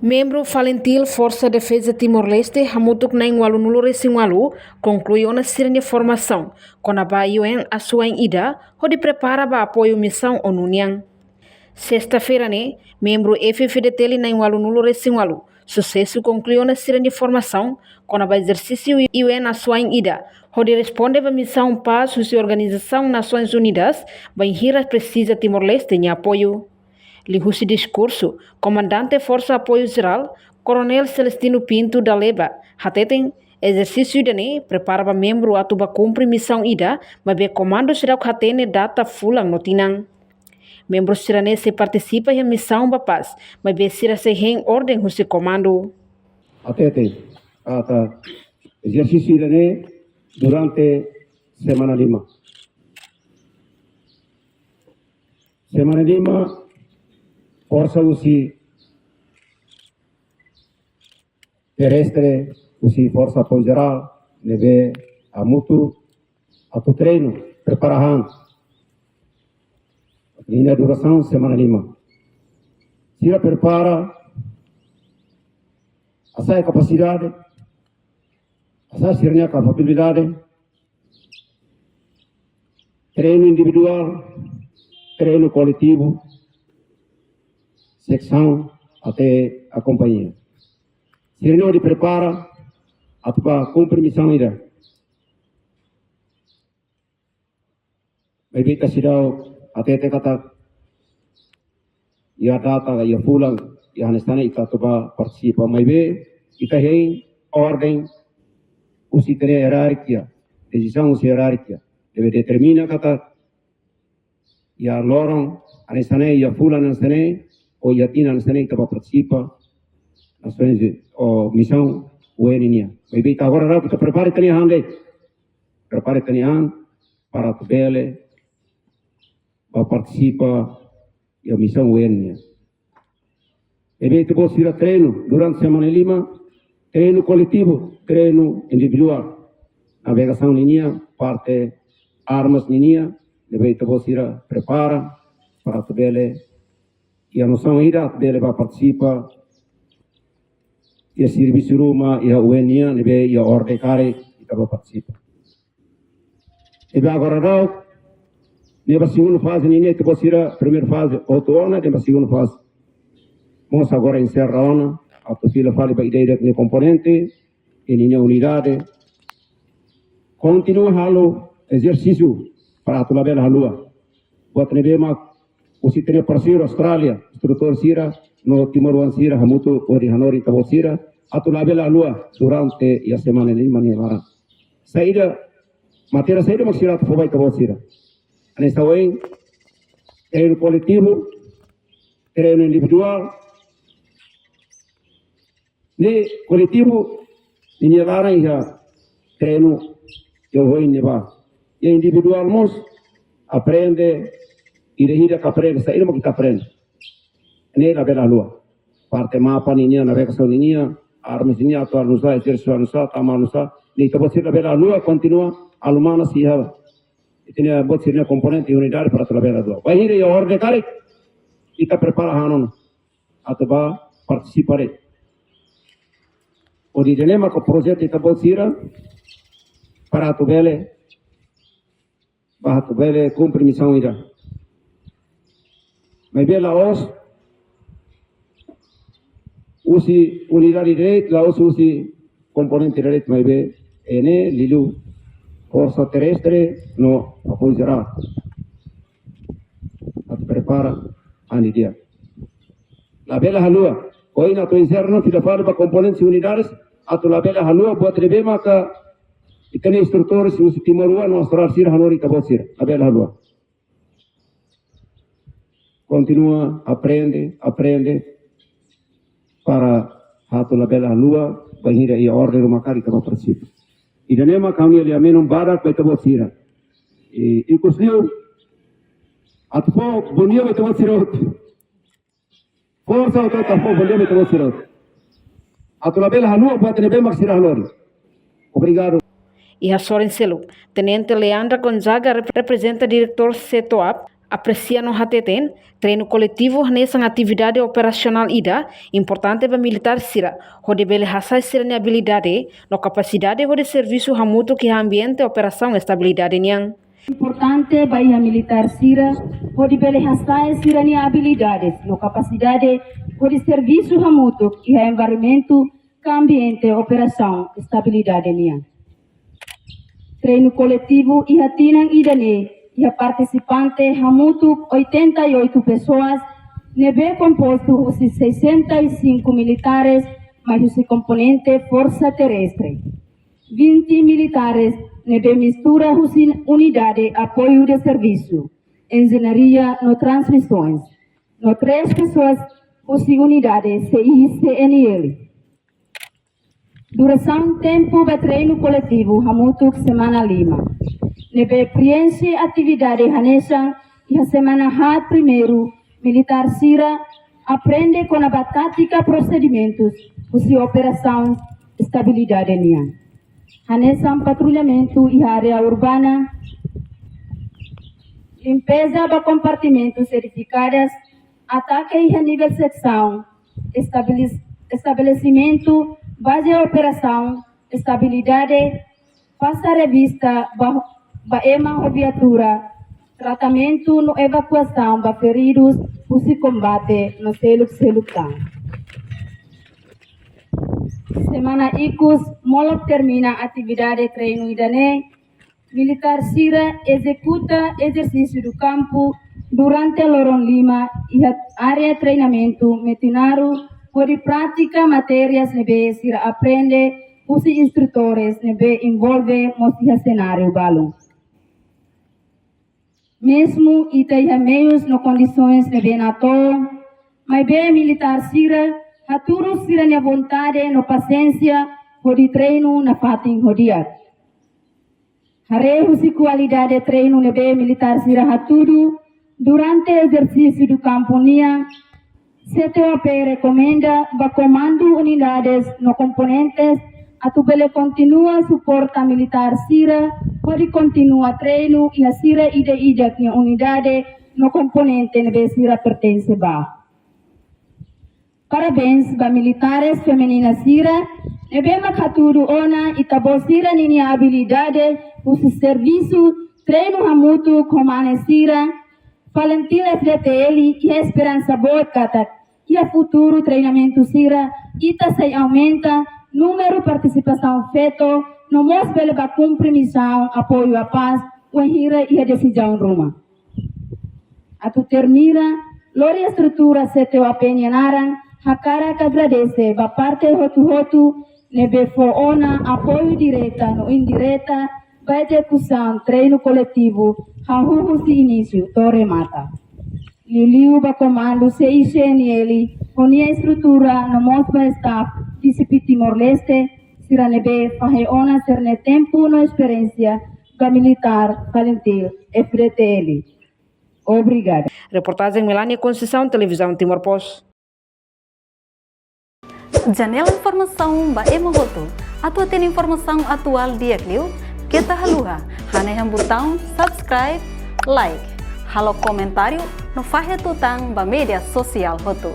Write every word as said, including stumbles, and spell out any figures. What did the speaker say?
Membru FALINTIL Forsa Defeza Timor-Leste hamutuk na'in-ualunulu-resin-ualu konklui ona sira-nia formasaun kona-ba U N asuwa'in ida hodi prepara ba apoiu misaun ONU nian. Sesta-feira ne'e, membru F-FDTL na'in-ualunulu-resin-ualu susesu konklui ona sira-nia formasaun kona-ba ezersísiu U N asuwa'in ida hodi responde ba misaun pás husi Organizasaun Nasoins Unidas bainhira presiza Timor-Leste nia apoiu. Liuhusi diskursu, Komandante Forsa Apoiu Jerál, Koronél Celestino Pinto da Leba, hateten ezersísiu ida-ne'e prepara ba membru atu ba kumpre misaun ida maibé komandu seidauk hatene data, fulan no tinan. Membru sira-ne'e sei partisipa iha misaun ba pás, maibé sira sei hein orden husi komandu. Hatete katak ezersísiu ida-ne'e durante semana lima. Semana lima, forsa husi terrestre, husi Forsa Apoiu Jerál ne'ebé hamutuk atu treinu, prepara han. Ninia durasaun semana lima. Sira prepara, hasa'e kapasidade, hasa'e sira-nia kapabilidade, treinu individuál, treinu koletivu, seksaun até kompañia. Sira-ne'e hodi prepara atu ba kumpre misaun ida. Maibé ita seidauk hatete katak iha data, iha fulan, iha hanesan ne'e ita atu ba partisipa. Maibé ita hein orden husi ita-nia ierarkia, desizaun husi ierarkia ne'ebé determina katak iha loron hanesan ne'e, iha fulan hanesan ne'e, ou iha tinan hanesan ne'e ita ba partisipa Nasoins, ou misaun U N nian. Maibé ita agora daudaun ita prepara ita-nia han de'it. Prepara ita-nia han para atu bele ba partisipa iha misaun U N nian. Ne'ebé ita-boot sira treinu durante semana lima, treinu koletivu, treinu individuál. Navegasaun ninian, parte armas ninian, ne'ebé ita-boot sira prepara para atu bele iha nosaun ida atu bele ba partisipa iha servisu ruma iha U N nian, ne'ebé iha orden karik ita ba partisipa. Ne'ebé agora daudaun, ne'e ba segundu faze ninian, ita-boot sira primeira faze hotu ona, ne'e ba segundu faze mós agora enserra ona, atu fila fali ba ida-idak nia komponente, i ninia unidade. Kontinua halo ezersísiu para atu labele haluha. Buat ne'ebé mak husi ita-nia parseiru Austrália, instrutór sira no timoroan sira hamutuk hodi hanorin ita-boot sira atu labele haluha durante iha semana lima nia laran. Saida matéria saida mak sira atu fó ba ita-boot sira? Hanesan ohin, treinu koletivu, treinu individuál. Ne'e koletivu ninia laran iha treinu iha oin ne'ebá. Iha individuál mós aprende, ida-idak aprende, saida mak ita aprende. Ne'e labele haluha. Parte mapa ninian, navegasaun ninian, armas ninian, atu halo nusá, ezersísiu halo nusá, tama halo nusá. Ne'e ita-boot sira labele haluha, kontinua halo manas iha ita-boot sira-nia komponente unidade para atu labele haluha. Bainhira iha orden karik, ita prepara han ona atu ba partisipa de'it. Hodi ida-ne'e maka projetu ita-boot sira para atu bele, ba atu bele kumpre misaun ida. Maibé la'ós husi unidade de'it, la'ós husi komponente de'it, maibé ne'e liuliu forsa terrestre no apoiu jerál atu prepara an ida. Labele haluha. Ohin atu enserra ona, fila fali ba komponentes i unidades atu labele haluha buat ne'ebé maka ita-nia instrutores husi timoroan no Austrália sira hanorin ita-boot sira. Labele haluha. Kontinua aprende, aprende para atu labele haluha, bainhira iha orden ruma karik ita ba partisipa. Ida-ne'e mak ami liafuan badak ba ita-boot sira. I, ikus liu, atu fó bondia ba ita-boot sira hotu. Forsa hotu atu fó bondia ba ita-boot sira hotu. Atu labele haluha buat ne'ebé mak sira hanorin. Obrigadu. Iha sorin seluk, Tenente Leandra Gonzaga rep-, reprezenta diretór SEATOAB, Apresia no hateten, treinu koletivu hanesan atividade operasionál ida importante ba militár sira, hodi bele hasa'e sira-nia abilidade no kapasidade hodi servisu hamutuk iha ambiente operasaun estabilidade nian. Importante ba iha militár sira, hodi bele hasa'e sira-nia abilidades no kapasidade hodi servisu hamutuk iha envolvimentu ka ambiente operasaun estabilidade nian. Treinu koletivu iha tinan ida-ne'e iha partisipante hamutuk oitenta e oito pessoas, ne'ebé kompostu husi sessenta e cinco militares, mai husi komponente Forsa Terrestre, vinte militares ne'ebé mistura husi unidade apoiu de servisu, enjeñaria no transmisoens, no três pessoas husi unidade C I C N L. Durasaun tempu ba treinu koletivu hamutuk semana lima. Ne'ebé prienxe atividade hanesan iha semana haat primeiru, militár sira aprende kona-ba tátika prosedimentus husi operasaun estabilidade nian. Hanesan patrullamentu iha área urbana, limpeza ba kompartimentus edifikadas, atake iha nivel seksaun, estabeles-, estabelesimentu baze operasaun estabilidade, pasa revista ba, ba ema ho viatura, tratamentu no evakuasaun ba feridus husi kombate no seluk-seluk tan. Semana ikus, molok termina atividade treinu ida-ne'e, militár sira ezekuta ezersísiu de kampu durante loron lima iha área treinamentu Metinaro, hodi pratika matérias ne'ebé sira aprende husi instrutores ne'ebé envolve mós iha senáriu balun. Mezmu ita iha meius no kondisoens ne'ebé natoon, maibé militár sira hatudu sira-nia vontade no pasiénsia hodi treinu nafatin ho di'ak. Haree husi kualidade treinu ne'ebé militár sira hatudu durante ezersísiu de kampu nian, C T O P rekomenda ba komandu unidades no komponentes atu bele kontinua suporta militár sira hodi kontinua treinu iha sira ida-idak nia unidade no komponente ne'ebé sira pertense ba. Parabéns ba militáres feminina sira ne'ebé mak hatudu ona ita-boot sira ninia abilidade husi servisu treinu hamutuk ho mane sira. Falintil F D T L iha esperansa boot katak iha futuru treinamentu sira ita sei aumenta númeru partisipasaun feto no mós bele ba kumpre misaun apoiu à paz wainhira iha desizaun ruma. Atu termina, lori estrutura C T O P nia naran, hakarak agradese ba parte hotu-hotu ne'ebé fó ona apoiu direta no indireta ba ezekusaun treinu koletivu, hahú husi inísiu to'o remata. Liuliu ba komandu C I C N L ho nia estrutura no mós ba staff D C P Timor-Leste, sira ne'ebé fahe ona sira-nia tempu no esperiénsia ba militár Falintil F D T L. Obrigada. Reportajen Melania Conceição, Televizaun Timor Post. Janela informasaun ba ema hotu. Atu hatene informasaun atuál di'ak liu, keta haluha hanehan butaun subscribe, like, halo komentáriu no fahe tutan ba média sosiál hotu.